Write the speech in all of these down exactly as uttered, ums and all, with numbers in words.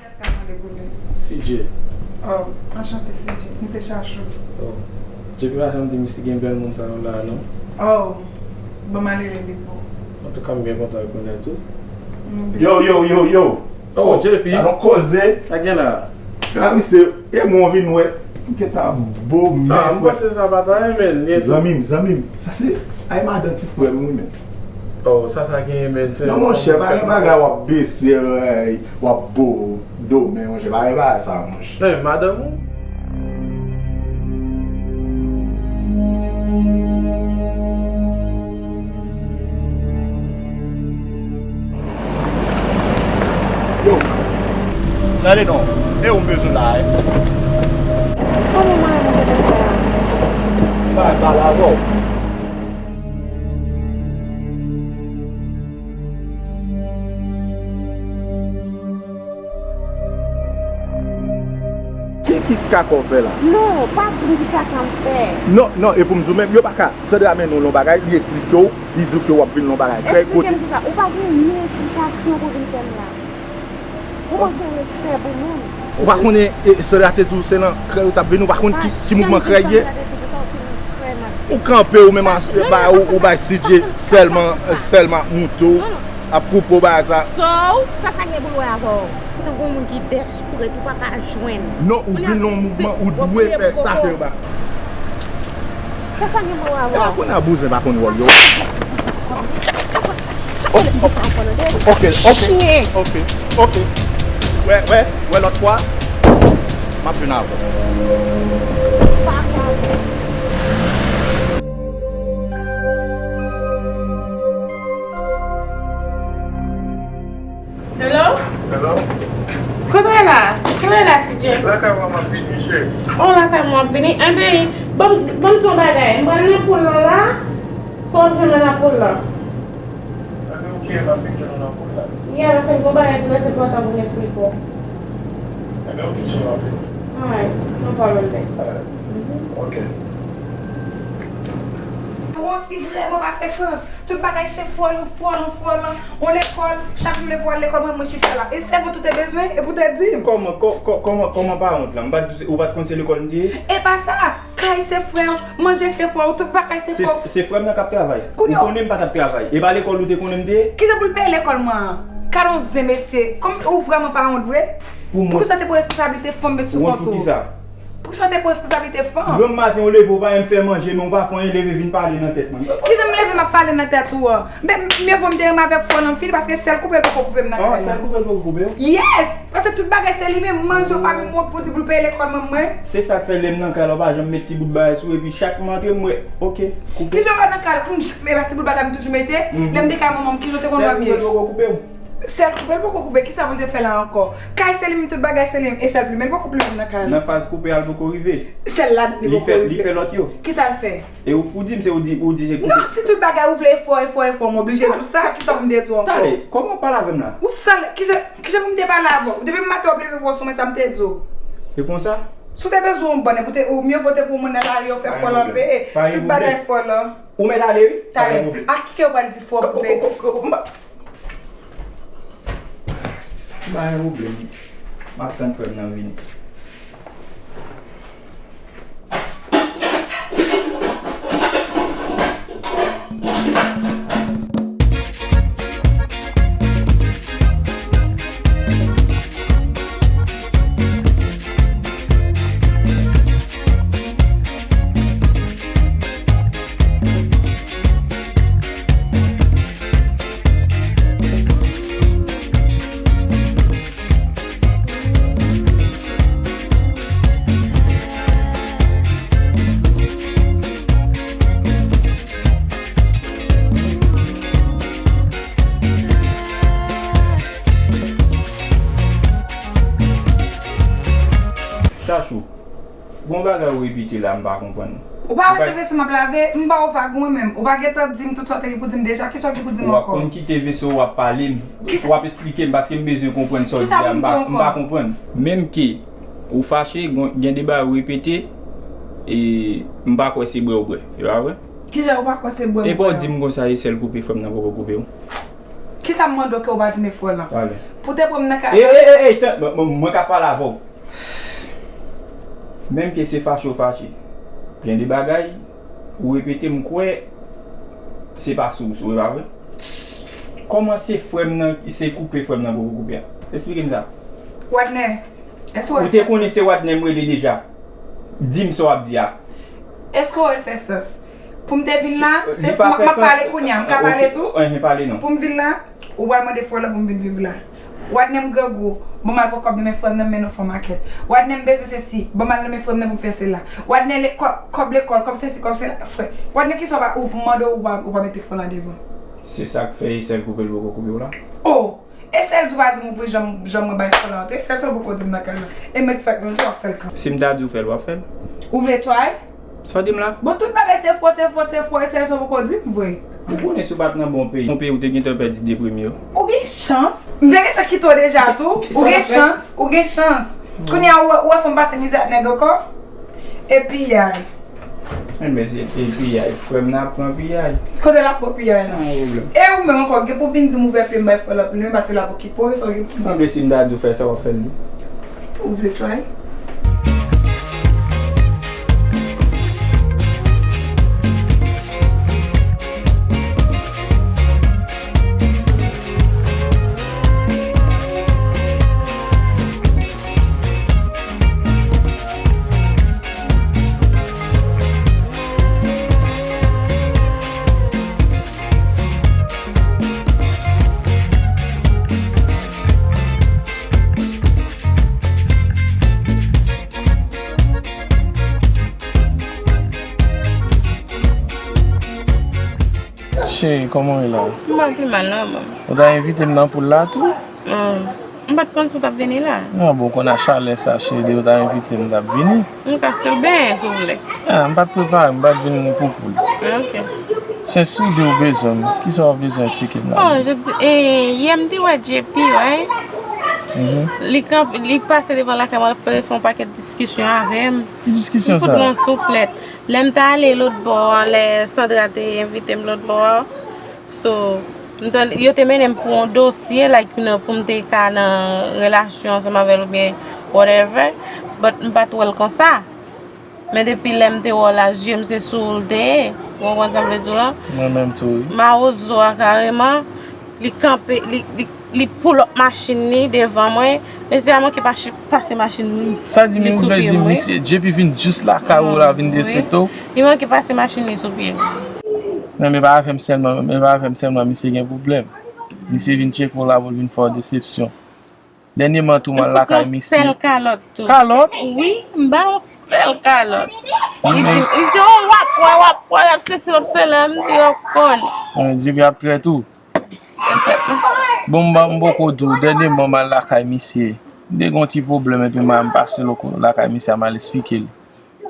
Kiyès k ap mande pou li? C J. Oh, anchante C J. M se Chachou. Oh. J P pa janm di misye gen bèl moun sa yo la, non? Oh, ban m ale rele li pou ou. Antouka, m byen kontan rekonèt ou. M byen. Yo, yo, yo, yo! Oh, J P. Alon koze. Sa gen la? Gran misye, e mwen w vin wè. M gentan bo men. Ah, m panse sa pa ta renmen l. Zanmi m, zanmi m. Sa se, ay madan ti frè m wi men. Oh, sa, sa genyen, men se. Non, monchè, pa gen bagay w ap bese, w ap bo do men, monchè, pa gen bagay sa, monchè. Men, madanm ou? Yo, tande non, e ou m bezwen la, e. Kòman mwen menm te fè a? M pa pale avè w. Ki, ki kaka w fè la? Non, pa di m ki kaka m fè. Non, non, e pou m di w menm, yo pa ka. Sandra mennen w nan yon bagay, li eksplike w, li di w ke w ap vin nan yon bagay krèy kote. Eksplike m ki sa? Ou pa gen ni esplikasyon pou vin fè m la. Ou manke respè pou moun. Ou pa konnen, e, Sandra te di w se nan krèy ou t ap vini, ou pa konn ki, ki mouvman krèy ye? Ou kanpe ou menm, ou bay C J sèlman, sèlman moute w, ap koupe w bagay sa. So, sa, sa gen pou l wè avè w? Tankou yon moun ki despret, ou pa ka jwenn. Non, ou vin nan yon mouvman, ou dwe fè sa ke yo ba. Sa, sa gen pou l wè avè w? Epa kounye a bouzen pa konn wòl yo. Ok, ok, ok, ok. Wè, wè, wè lòt fwa. M ap vin avè w. Hello? Hello? Kote w ye la? Kote w ye la, C J? Lakay mwen m ap vini, cheri. Oh, lakay mwen w ap vini? Enben, ban m, ban m di w yon bagay. M pral nan poul lan la. Fò w jwenn mwen nan poul lan. Enben, ok, m ap vin jwenn ou nan poul la. Yeah, paske m gen yon bagay trè enpòtan pou m eksplike w. Enben, ok, cheri, m ap vini. Alright, no problem then. Alright. Mhm. Ok. Bon, li vrèman pa fè sans. Tout bagay se fwòlan, fwòlan, fwòlan. On lekòl, chak jou leve w al lekòl, mwen, mwen chita la. E sèvo tou te bezwen, e pou te di m. Kòman, kò-, kò-, kòman, kòman pa wont la? M pa t di w se, ou pa t konn se lekòl m te ye? E pa sa, kay se fwè w, manje se fwè w, tout bagay se fwè w. Se, se frè m nan k ap travay. Ou konnen m pa t ap travay. E pa lekòl ou te konnen m te ye? Kijan pou l peye lekòl mwen an? Gade yon zen, mesye. Kòm ou vrèman pa wont vre? Pou mwen. Poukisa w te pran responsablite fanm met sou kont ou? Wont pou kisa? Poukisa w te pran responsablite fanm? Granm maten, ou leve, ou pa menm fè manje, men ou pa fè anyen, leve vin pale nan tèt mwen. Kijan m leve, m ap pale nan tèt ou an? Men, mye vo m te renmen avèk fò nan fini, paske sèl koupe l poko koupe m nan kay la. Sèl koupe l poko koupe w? Yes! Paske tout bagay se li menm, manje ou pa menm wont pou di pou l peye lekòl mwen, mwen. Se sa k fè lè m nan kay la, ou pa janm met ti bout bagay sou, epi chak m antre, m wè, ok, koupe. Kijan w nan kay la? M, e pa ti bout bagay m toujou mete? Mhm. Lè m te kay manman m, kijan w te konn wè m ye? Sèl koupe l poko koupe w? Sèl koupe l poko koupe, kisa pou l te fè la ankò? Kay se li menm, tout bagay se li menm, e sèl plimen l poko plimen nan kay la. Nan faz koupe a l poko rive. Sèl ladan li poko rive. Li fè, li fè lòt yo. Kisa l fè? E ou, ou di m se ou di, ou di se koupe. Non, si tout bagay ou vle efò, efò, efò, m oblije di w sa, kisa pou m te di w ankò? Talè, kòman w pale avè m la? Ou sal, kijan, kijan pou m te pale avè w? Depi maten w ap leve fò sou mwen, sa m te di w? E konsa? Si w te bezwen yon bann, pou te, ou mye vo te pou moun nan lari yo fè fò lan peye, tout bagay fò lan. Ou mèt ale wi, pa gen pwoblèm. Talè, a ki kè w pral di fò pou peye? Pa gen pwoblèm. M ap tann frè m nan vini. Chachou. Gon bagay ou repete la, m pa konprann. Ou pa wè se veso m ap lave, m ba w vag mwen menm. Ou pa gentan di m tout sa w te gen pou di m deja, kisa w gen pou di m ankò? W ap konn kite veso w ap pale m, w ap eksplike m, paske m bezwen konprann sa w di a, m pa, m pa konprann. Menm ke ou fache, gon, gen de bagay ou repete, e m pa kwè se bwè ou bwè, e pa vre? Kijan ou pa kwè se bwè m bwè? E pa w di m konsa, e sèl koupe frè m nan poko koupe w. Kisa m mande w ke w pa di m e fwè lan? Talè. Pou te pran m nan ka. Ey, ey, ey, ey, tan, mwen, mwen, mwen ka pale avè w. Menm ke se fache w fache. Gen de bagay, ou repete, m kwè, se pa sou ou, sou, e pa vre? Kòman se frè m nan, se koupe frè m nan poko koupe a? Esplike m sa. Wadner, èske w Ou te konnen se Wadner m rele deja. Di m sa w ap di a. Èske w wè l fè sans? Pou m te vin la, Se- se li pa m ap fè m ap sans. Pale kounye a, m ka Ok, pale tou? Enhen, pale non. Pou m vin la, ou pral mande frè w la pou m vin viv la. Wadner m grangou, ban m al pran kòb nan men frè m nan, m mennen w fè makèt. Wadner m bezwen sesi, ban m al nan men frè m nan pou m fè sela. Wadner le- kò- kòb lekòl, kòb sesi, kòb sela, frè. Wadner kisa w pa, ou mande w, ou pa, ou pa mete frè w la devan. Se sa k fè e sèl koupe l poko koupe w la? Oh! E sèl di w pa di m ouvri janm, janm mwen bay frè w la antre. E sèl sa w poko di m nan kay la. E mèt fèk yon jou w ap fè l kanmenm. Si m ta di w fè l, w ap fè l? Ou vle try? Sa w di m la? Bon, tout bagay se fo, se fo, se fo, e sèl sa w poko di m vre. Ou konnen si w pa t nan bon peyi, bon peyi ou te gentan pèdi de premye yo. Ou gen chans. M te gentan kite w deja tou. Ou gen chans, ou gen chans. Kounye a ou wè, ou wè fò m pase mizè ak nèg ankò? E piyay. Enben, se, e piyay. Frè m nan ap pran piyay. Kote l ap pran piyay la? Pa gen pwoblèm. E ou menm ankò, gen pou vin di m ouvè pye m bay frè l anpil, men pa se l ap okipe w, e sa w gen pou di. Sanble si m ta di w fè sa, w ap fè l tou. Ou vle try? Cheri, kòman w ye la? M pa pi mal non, manman. Ou ta envite m nan poul la tou? Oh, m pa t konn si w t ap vini la. Non, bon, konn a chalè sa, cheri, ou ta envite m, m t ap vini. M ka still benyen, si w vle. Ah, m pa t prepare, m pa t vin pou poul. Ah, ok. Sensi w di w bezwen m, kisa w bezwen eksplike m la? Oh, je di, eh, yè m te wè J P, right? Mhm. Li kanpe, li pase devan lakay mwen, l ap fè yon pakèt diskisyon avè m. Ki diskisyon sa? M fout yon souflèt. Lè m t ale lòt bò a, lè Sandra te envite m lòt bò a, so, m tande, yo te mennen m pou yon dosye, like, you know, pou m te ka nan relasyon ansanm avè l oubyen whatever, but m pa t wè l konsa. Men depi lè m te wè w la, zye m se sou w l te ye. Ou konprann sa m vle di w lan? Mwen menm tou, wi. Mawozo a kareman, li kanpe, li, li, li pull up machin li devan mwen. Mesye a manke pa chi-, pase machin li sou pye m, wi. Sa di m, ou vle di misye, J P vin jis lakay ou la, vin derespekte w? Li manke pase machin li sou pye m. Non, men pa avè m sèlman, men pa avè m sèlman, misye gen pwoblèm. Misye vin tcheke w la pou l vin fè w desepsyon. Dènyèman tou, m al lakay misye. Li fout yon sèl kalòt tou. Kalòt? Wi, m ba l yon sèl kalòt. Li di, li di, oh, w ap wè, w ap wè, l ap sesi, l ap sela, m di, w ap konn. J P ap trèt ou? Bon, m ba, m poko di w, dènyèman m al lakay misye. M te gen yon ti pwoblèm, epi m, m pase lòt lakay misye a, m al eksplike l.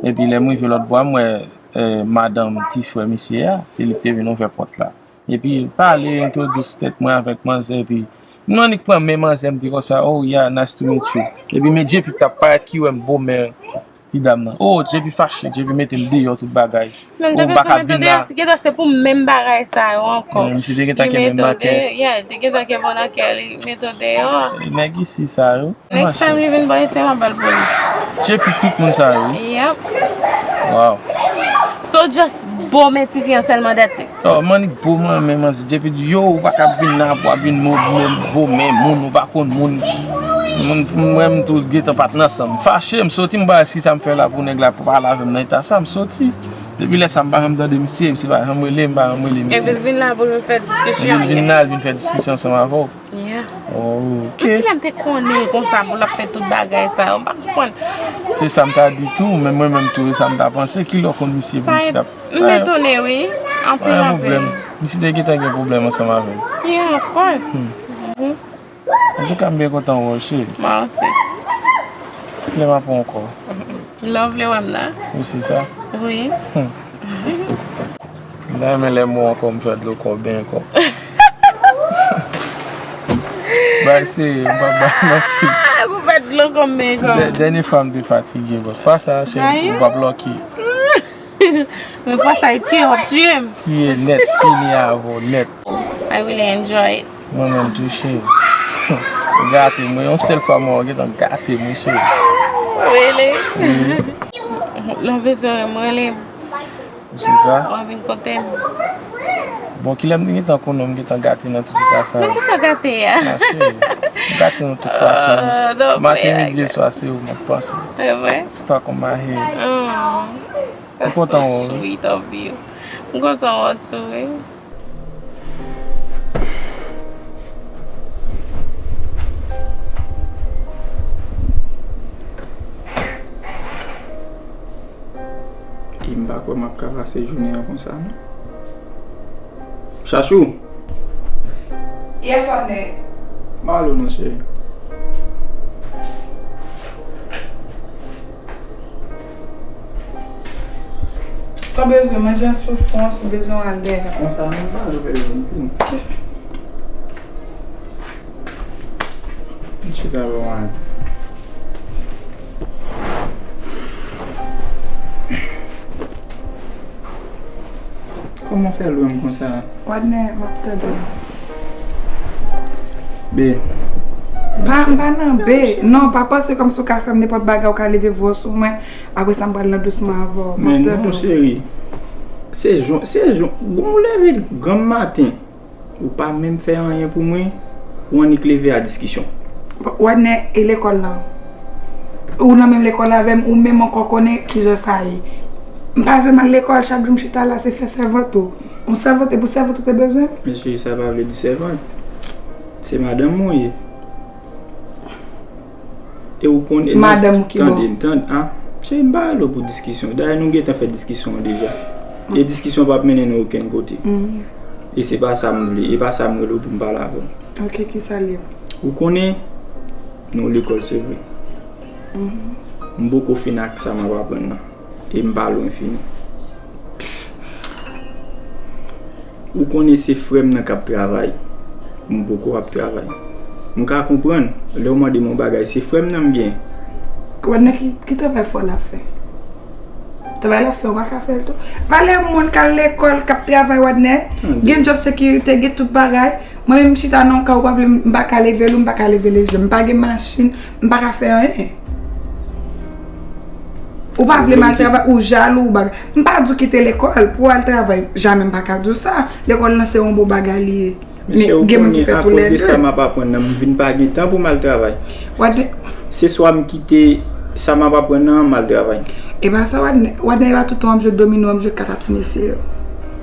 Epi lè m rive lòt bò a, m wè, eh, madanm ti frè misye a, se li ki te vin ouvè pòt la. Epi l pale, entwodui tèt mwen avèk manzè, epi m annik pran men manzè, m te konsa, oh, yeah, nice to meet you. Epi men J P t ap parèt ki wè m, bonmè ti dam nan. Oh, J P fache, J P mete m deyò tout bagay. Men m te bezwen mete w deyò, se gentan se pou menm bagay sa yo ankò. Misye te gentan gen menm nan kè. Yeah, te gentan gen bon nan kè, li mete w deyò. Nèg isi sa yo. Next time li vin bò isi, m ap ba l polis. J P tout moun sa yo, wi. Yep. Wow. So just bo men tifi an sèlman, that's it. Oh, m annik bo men manzè, J P di, yo, ou pa ka vin la, w ap vin bo men moun, ou pa konn moun. Moun, mwen m tou gentan pa t nan san m. Fache, m soti, m pa wè si sa m fè la pou nèg la pale avè m nan eta sa, m soti. Depi lè sa, m pa janm tande misye, misye pa janm rele m, pa janm rele misye. Epi l vin la pou l vin fè diskisyon. Epi l vin la, l vin fè diskisyon ansanm avè w. Yeah. Oh, ok. Men kilè m te konnen l konsa pou l ap fè tout bagay sa yo? M pa konprann. Se sa m ta di tou, men mwen menm tou, e sa m ta panse. Kilè w konn misye pou misye t ap... M etone, wi. Anpil, anpil. Misye te gentan gen pwoblèm ansanm avè m. Yeah, of course. Antouka, m byen kontan wè w, cheri. Mwen osi. Kilè m ap wè w ankò? Lè w vle wè m nan. Ou se sa? Wi. M ta renmen lè m wè w ankò, m fè dlo kò w benyen kò. Bay serye, m p ap bay manti. Ah, pou fè dlo kò m benyen kò. Dè-, dènye fwa m te fatige, but fwa sa, cheri, ou p ap lucky. Men fwa sa, e tiye, w ap tiye m. Tiye nèt, fini avè w nèt. I really enjoy it. Mwen menm tou, cheri. Ou gate m, wi. Yon sèl fwa m wè w, ou gentan gate m, wi, cheri. Rele. Wi. Lè w bezwen mwen, rele m. Ou se sa? W a vin kote m. Bon, kilè m te gentan konnen w, m gentan gate nan tout fason. Nan kisa w gate a? Ah, cheri, m gate nan tout fason. Ah, non, maten, midi e swa, se ou m ap panse. Se vre? Stuck on my head. Oh. M kontan wè w, wi. That's so sweet of you. M kontan wè w tou, wi. E m pa kwè m ap ka pase jounen an konsa, non. Chachou! Yes, Wadnè. M alo, non, cheri. Sa w bezwen, manje an soufrans, ou bezwen w al dèyè. Konsa, non, m pa alo, bèl vin, vin. Kisa? M chita lwen. Kòman fè lwen m konsa? Wadnè, m ap tande w. Be. Pa, m pa nan be. Non, pa panse kòmsi w ka fè m nenpòt bagay, ou ka leve vwa w sou mwen. Apre sa, m pral nan dousman avè w. M ap tande w. Men non, cheri. Se jan, se jan, bon, ou leve granm maten. Ou pa menm fè anyen pou mwen, ou annik leve a diskisyon. Wadnè, e lekòl la? Ou nan menm lekòl avè m, ou menm ankò konnen kijan sa ye. M pa janm al lekòl, chak jou m chita la, se fè sèvant ou. Yon sèvant, e pou sèvant ou te bezwen? Men cheri, sa pa vle di sèvant. Se madanm mwen ou ye. E ou konn, e nou, madanm ou ki bò? Tande, tande, ah, cheri, m pa rele w pou diskisyon. Dayè, nou gentan fè diskisyon an deja. E diskisyon p ap mennen nou okenn kote. E se pa sa m vle, e pa sa m rele w pou m pale avè w. Ok, kisa l ye? Ou konnen, nou lekòl, se vre. M poko fin ak sa m ap aprann nan. E m pa lwen fini. Ou konnen se frè m nan k ap travay. M poko ap travay. M ka konprann, lè w mande m yon bagay, se frè m nan m gen. Wadnè, ki, ki travay fò l ap fè? Travay l ap fè, ou pa ka fè l tou. Valè moun k al lekòl, k ap travay, Wadnè. Gen djòb sekirite, gen tout bagay. Mwen menm m chita nan yon kay, ou pa vle m, m pa ka leve l, ou m pa ka leve leje m. M pa gen machin, m pa ka fè anyen. Ou pa vle m al travay, ou jalou, ou bagay. M pa di w kite lekòl pou w al travay. Jamè m pa ka di w sa. Lekòl lan se yon bon bagay li ye. Men gen moun ki fè toulède. Akoz de sa m ap aprann nan, m vin pa gen tan pou m al travay. Wadnè. Se swa m kite sa m ap aprann nan, m al travay. E pa sa, Wadnè, Wadnè, e pa tout tan w ap jwe domino, w ap jwe kat a ti mesye yo.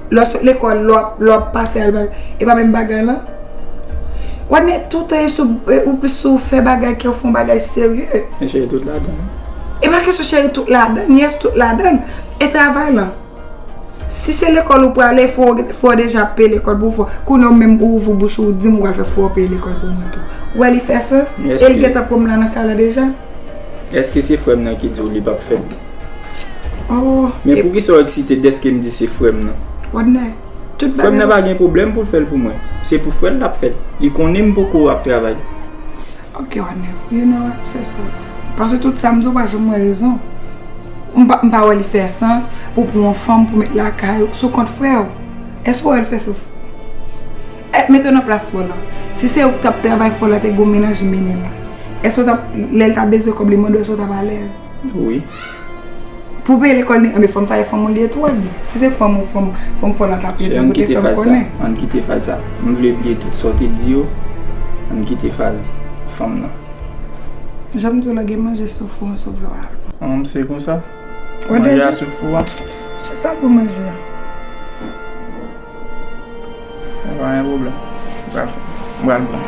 Lè w sot lekòl, lè w ap, lè w ap pase al bagay, e pa menm bagay lan? Wadnè, toutan e sou, e, ou plis sou fè bagay ke w fè yon bagay serye. Men cheri, tout ladan. E pa kesyon cheri tout ladan, yes tout ladan. E travay lan? Si se lekòl ou prale, fò, fò deja peye lekòl pou ou fò. Kounye a ou menm ou ouvri bouch ou, ou di m ou pral fè fò peye lekòl pou mwen tou. Ou wè li fè sans? E l gentan pran m la nan kay la deja. Èske se frè m nan ki di w li p ap fè l? Oh, men poukisa w eksite dèske m di se frè m nan? Wadnè, tout bagay. Frè m nan pa gen pwoblèm pou l fè l pou mwen. Se pou frè l l ap fè l. Li konnen m poko ap travay. Ok, Wadnè, you know what? Fè sa. Paske tout sa m di w pa janm wè rezon. M pa, m pa wè li fè sans pou pran yon fanm pou met lakay ou sou kont frè w. Èske w wè l fè sans? E, mete w nan plas frè w lan. Si se ou ki t ap travay, frè w la te gen yon mennaj li mennen l la. Èske w t ap, lè l ta bezwen kòb li mande w, èske w t ap alèz? Wi. Pou peye lekòl li, enben fanm sa e fanm ou li ye tou, Wadnè. Si se fanm ou, fanm, fanm frè w la t ap ye tou, pou te fè m konnen. Ann kite faz sa. M vle bliye tout sa w te di yo. Ann kite faz fanm nan. Jan m di w la, gen manje sou fou an sou vlo a. An, se konsa? Manje a sou fou an. Jis, jis sa pou manje a. Pa gen pwoblèm. M pral fè. M pral pran.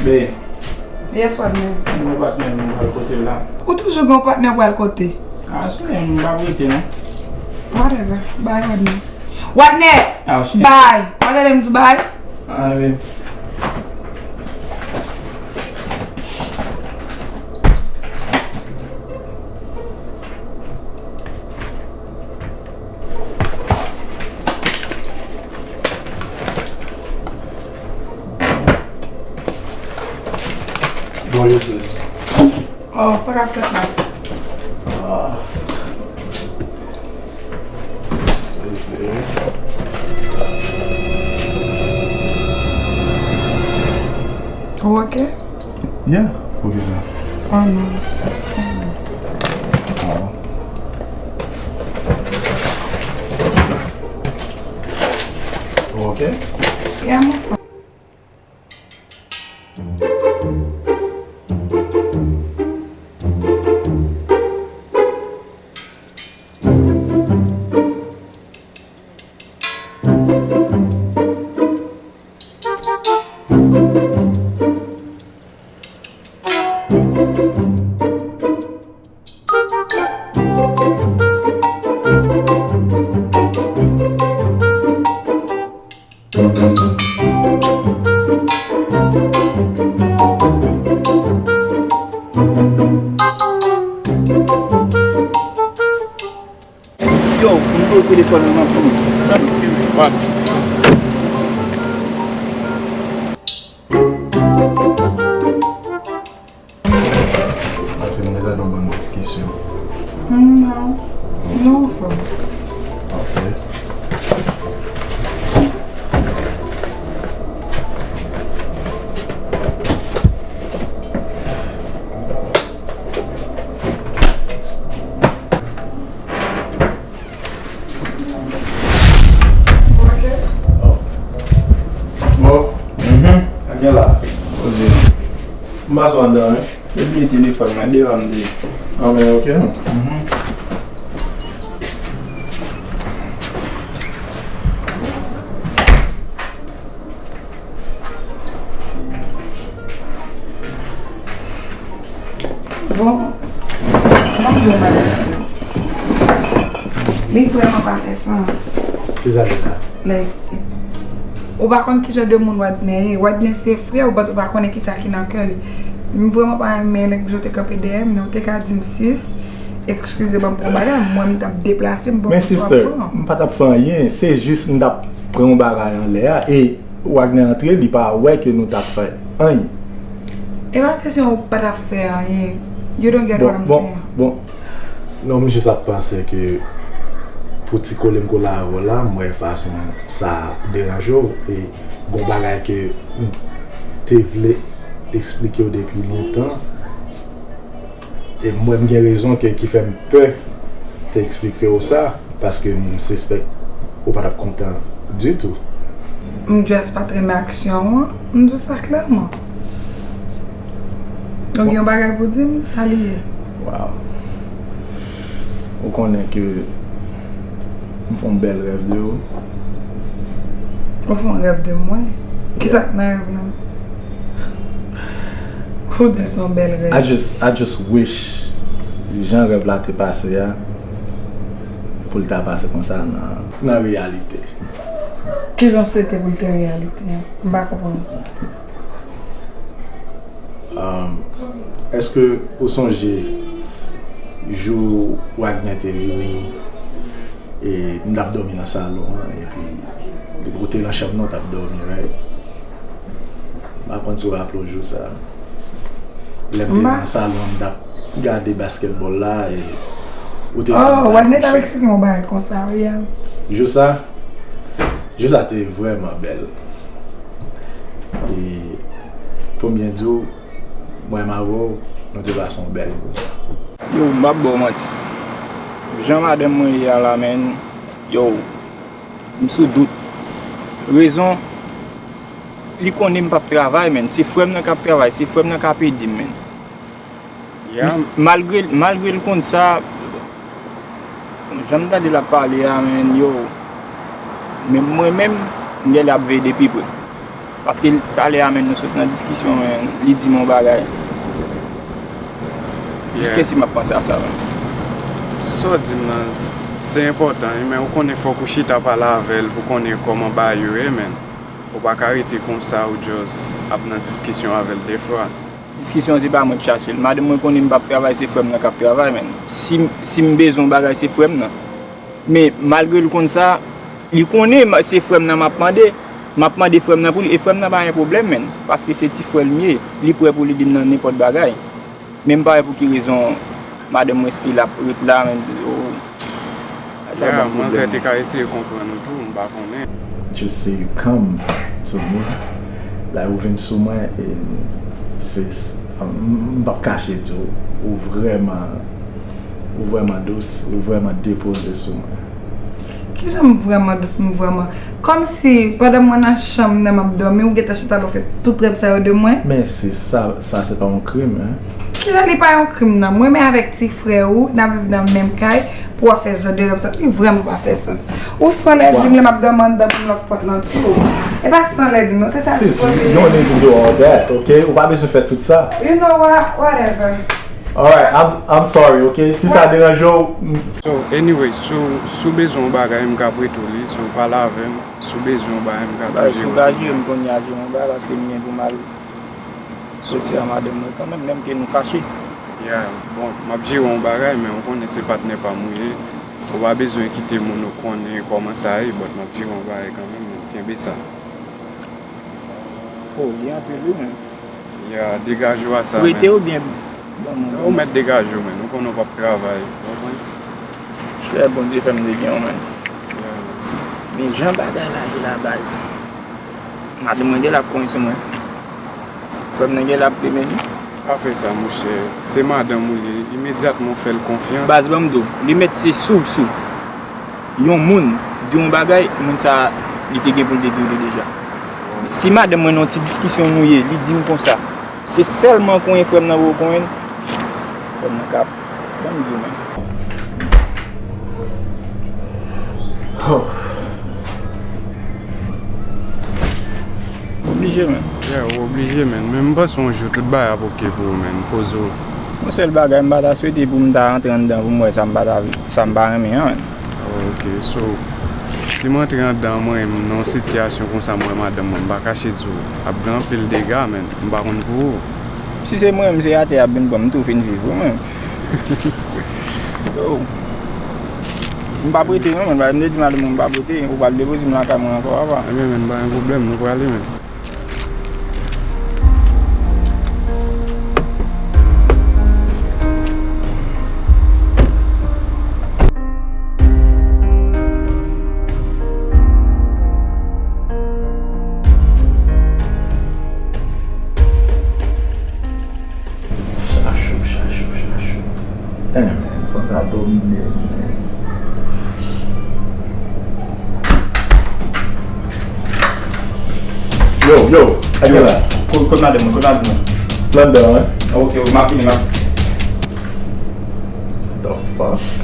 Be. Yes, Wadnè. Mwen patnè m pral kote l la. Ou toujou gen yon patnè w pral kote? A, se m p ap rete non. Whatever. Bye, Wadnè. Wadnè! A, se. Bye! Wadnè, m di bye. A, be. What is this? Oh, sa k ap fèt la? Ah. Is there? Ou oke? Yeah, poukisa? Oh, non. Ah. Ou oke? Yeah, I'm okay. Yo, m voye telefòn nan pou ou. Paske nou gentan nan yon bann diskisyon. Hmm, non. Non, anfòm. Ok. Bon. Mhm. Sa gen la? Poze. M pa sou anndan, wi. Te bliye telefòn mwen deyò, m te. Ah, men ok, non. Mhm. Bon, ban m di w yon bagay, frè. Li vrèman pa fè sans. Kisa ki ta? Like, ou pa konn ki jan de moun Wadner ye. Wadner se frè w, but ou pa konnen kisa ki nan kè li. M vrèman pa renmen lè jan w te kanpe dèyè m, men w te ka di m, sis, eskize, ban m pran yon bagay, mwen m t ap deplase, m poko sou ap pran. Men sister, m pa t ap fè anyen, se jis m t ap pran yon bagay anlè a, e Wadner antre, li pa wè ke nou t ap fè anyen. E pa kesyon ou pa t ap fè anyen. You don't get what I'm saying. Bon, bon, bon. Non, m jis ap panse ke pou ti kole m kole avè w la, m wè fason sa deranje w, e gon bagay ke m te vle eksplike w depi lontan. E m wè m gen rezon ke, ki fè m pè te eksplike w sa, paske m sispèk ou pa t ap kontan ditou. M just pa t renmen aksyon an, m di w sa klèman. Donk, yon bagay pou di m, sa li ye. Wow. Ou konnen ke m fè yon bèl rèv de ou. Ou fè yon rèv de mwen? Kisa k nan rèv lan? Ou di l se yon bèl rèv. I just, I just wish jan rèv la te pase a, pou l ta pase konsa nan, nan reyalite. Kijan w swete pou l te reyalite a? M pa konprann. Um, èske ou sonje jou Wadner te vini, e m t ap dòmi nan salon an, epi ou te nan chanm nan, w t ap dòmi, right? M pa konn si w raple w jou sa. Lè m te nan salon an, m t ap gade basketball la, e ou te di m pa kouche. Oh, Wadner t ap eksplike m yon bagay konsa, wi, a. Jou sa, jou sa te vrèman bèl. E pou m byen di w, mwen m avè w, nou te pase yon bèl moman. Yo, m p ap ba w manti. Jan madanm mwen ye a la, menn, yo, m sou dout. Rezon, li konnen m p ap travay, menn. Se frè m nan k ap travay, se frè m nan k ap ede m, menn. Yeah. Li, malgre, malgre l konn sa, jan m tande l ap pale a, menn, yo, menm mwen menm, m genlè ap veye de pi pre. Paske talè a, menn, nou sot nan diskisyon, menn, li di m yon bagay. Jiskesi m ap panse a sa, menn. Sa w di m nan, se enpòtan, wi, men ou konnen fòk ou chita pale avè l pou konnen kòman bagay yo ye, menn. Ou pa ka rete konsa, ou just ap nan diskisyon avè l defwa. Diskisyon se pa mwen k chache l. Madanm mwen konnen m p ap travay, se frè m nan k ap travay, menn. Si, si m bezwen yon bagay, se frè m nan. Men malgre l konn sa, li konnen m, se frè m nan m ap mande. M ap mande frè m nan pou li, e frè m nan pa gen pwoblèm, menn, paske se ti frè l m ye, li prè pou li di m nan nenpòt bagay. Men m pa wè pou ki rezon madanm mwen still ap ret la, menn, oh, sa ban m pwoblèm. Manzè te ka eseye konprann ou tou, m pa konnen. Just say you come to me, like, ou vin sou mwen, e se, m, m p ap kache di w, ou vrèman, ou vrèman dous, ou vrèman depoze sou mwen. Kijan m vrèman dous, m vrèman. Kòmsi, pandan mwen nan chanm nan, m ap dòmi, ou gentan chita la, ou fè tout rèv sa yo de mwen? Men se sa, sa se pa yon krim, en. Kijan li pa yon krim nan? Mwen menm avèk ti frè ou, n ap viv nan menm kay, pou w ap fè jan de rèv sa, li vrèman pa fè sans. Ou san lè di m lè m ap dòmi anndan pou m lòk pòt lan tou. E pa san lè di m non, se sa ki poze. Sis, you don't need to do all that, ok? Ou pa bezwen fè tout sa. You know what? Whatever. Alright, I'm, I'm sorry, ok? Si sa deranje w, m- So, anyway, si w, si w bezwen yon bagay, m ka prete w li. Si w pale avè m, si w bezwen yon bagay, m ka tou jere w. Alright, si w ka jere m kounye a, jere yon bagay, paske m gen pou m al soti a madanm mwen kanmenm, menm ke nou fache. Yeah, bon, m ap jere yon bagay, men w konnen se patnè pa m ou ye. Ou pa bezwen kite moun ou konnen kòman sa ye, but m ap jere yon bagay kanmenm, men kenbe sa. Oh, li anpil wi, men. Ya, degaje w a sa, men. Prete oubyen ban mwen? Ou mèt degaje w, men. Ou konnen w p ap travay. Ou konprann? Frè, Bondye fè m te gen w, men. Ya, men. Men jan bagay la ye la, baz. Madanm mwen gen l ap konyen sou mwen. Frè m nan gen l ap plimen li. Pa fè sa, monchè. Se madanm ou ye. Imedyatman w fè l konfyans. Baz, ban m di w, li mèt se sou, sou. Yon moun di yon bagay, moun sa a, li te gen pou l te di w li deja. Si madanm mwen nan yon ti diskisyon nou ye, li di m konsa, se sèlman konyen frè m nan pou w konyen l, frè m nan ka ap, ban m di w menm. Oh. Oblije, menn. Yeah, ou oblije, menn. Men m panse yon jou tout bagay ap oke pou ou, menn. Poze w. Yon sèl bagay, m pa ta swete pou m ta rantre anndan pou m wè sa m pa ta, sa m pa renmen an, menn. Oh, ok. So, si m antre anndan mwen menm nan yon sitiyasyon konsa, m wè madanm mwen, m pa kache di w, ap gen anpil dega, menn. M pa konn pou ou. Si se mwen menm, se atè y ap vin pran m, m tou fin viv wi, menn. Yo. M p ap rete non, menn. M te di madanm mwen m p ap rete, ou pral depoze m lakay mwen ankò, papa. Ebyen, menn, pa gen pwoblèm, nou prale, menn. Chachou, chachou, chachou. Enben, fò n ta domine, men. Yo, yo, a gen la. Kot, kot madanm mwen, kot madanm mwen? Landan, wi. Ok, ok, m ap vini, m ap. The fuck?